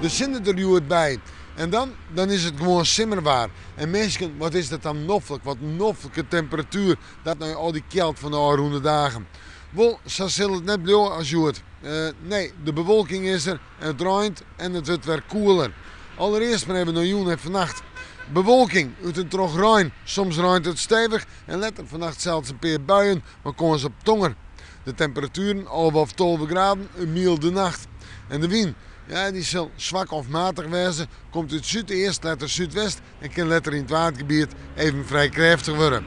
De sinne der hjoed by. En dan, dan is it gewoan simmerwaar. En minsken, wat is dat dan noflik, wat in noflike temperatuer, dat nei al dy kjeld fan de ôfrûne dagen. Wol, sa sil it net bliuwe as hjoed. Nee, de bewolking is der, it reint en it wurdt wer koeler. Allerearst mar even nei jûn en fannacht. Bewolking, út en troch rein. Soms reint it stevich en letter fannacht sels in pear buien mei kâns op tonger. De temperatueren 11 of 12 graden, in mylde nacht. En de wyn, ja, dy sil swak of matich wêze, komt út súdeast, letter súdwest en kin letter yn it Waadgebiet even frij krêftich wurde.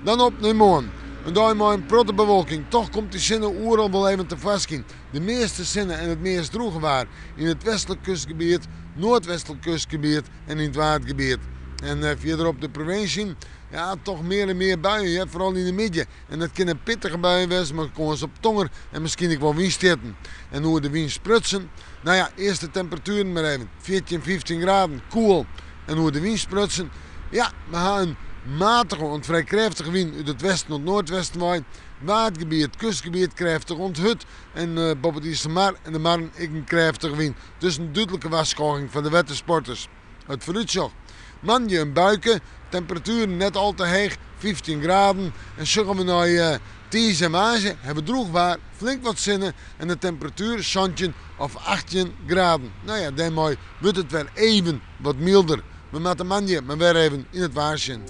Dan op nei moarn. In dei mei in protte bewolking, toch komt dy sinne oeral wol even tefoarskyn. De measte sinne en it meast drûge waar yn it westlik kustgebiet, noardwestlik kustgebiet en yn it Waadgebiet. En fierder op de provinsje, ja, toch mear en mear buien, ja, foaral yn de middei. En dat kinne pittige buien wêze mei kâns op tonger en miskien ek wol wynstjitten. En oer de wyn sprutsen, no ja, earst de temperatueren mar even, 14, 15 graden, koel. En oer de wyn sprutsen, ja, we ha in matige oant frij krêftige wyn út it westen oant noardwesten wei. Waadgebiet, kustgebiet krêftich oant hurd en boppe it Iselmar en de marren ek in krêftige wyn. Dus in dúdlike warskôging foar de wettersporters. It foarútsjoch, moandei in buike, temperatueren net al te heech, 15 graden. En sjogge we nei tiisdei en woansdei ha we drûch waar, flink wat sinne en de temperatuer 17 of 18 graden. No ja, dêrmei wurdt it wer even wat mylder. We moatte moandei mar wer even yn it waar sjen.